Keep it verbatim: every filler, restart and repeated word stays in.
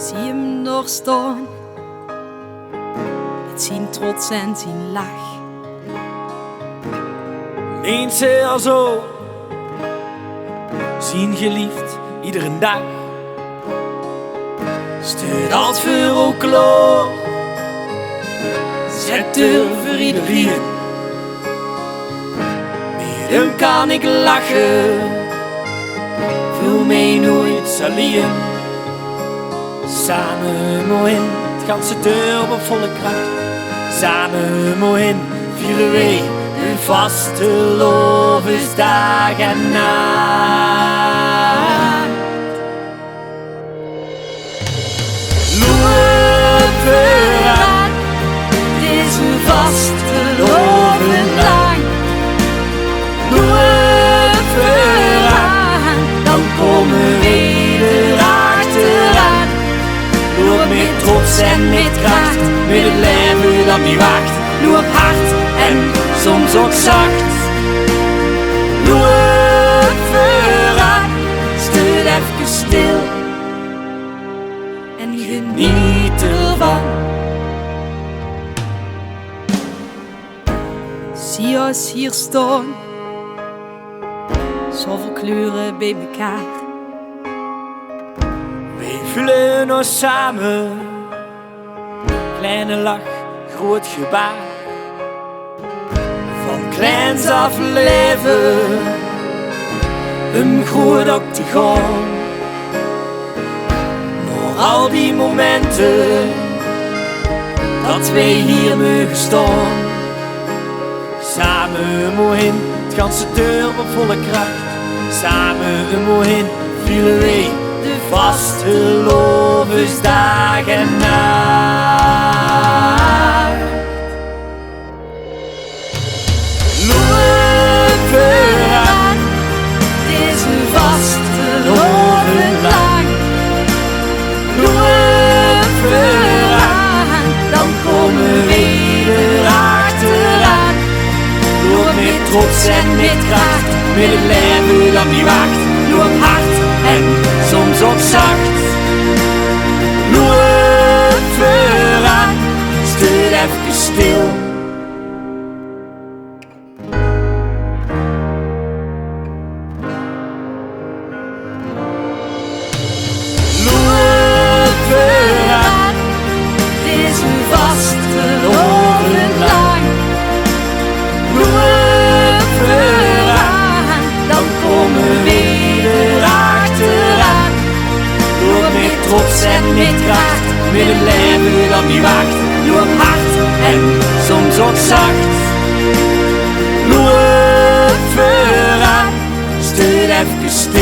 Zie 'm dao staon, mit zien trots en zien lach. Minse, alzo zien geliefd iedere daag. Steut altied veur ow klaor, zit d'r veur iederein. Mit häöm kan ich lache, veul mich noeits allein. Same moein, 't ganse dörp op volle krach. Same moein, viere weej de vastelaovesdaag en nach. Loup veuraan, 't is 'n vastelaovend lang. Loup veuraan, dan kómme weej d'r achteraan. Loup mit trots en mit krach, mit 't laeve dat op dich wach. Loup hard en soms ouch zach. Loup veuraan, steut efkes stil en geneet d'rvan. Zie ós hie staon, zoväöl kleure beej mekaar. Weej veule ós same, kleine lach, groeët gebaar. Van kleins aaf laeve um groeët ouch te gaon. Nao al die momente dat weej hie moge staon. Same moein, 't ganse dörp op volle krach. Same moein, viere weej de vastelaovesdaag en nach. Loup veuraan, 't is 'n vastelaovend lang. Loup veuraan, dan kómme weej d'r achteraan. Loup mit trots en mit krach, mit 't laeve dat op dich wach. Loup hard en soms ouch zach. Loup veuraan, steut efkes stil. Loup veuraan, 't is 'n vastelaovend lang. Loup veuraan, dan kómme weej d'r achteraan. Loup mit trots en mit krach, mit 't laeve dat op dich wach. Loup hard en soms ouch zach. Loup veuraan, steut efkes stil.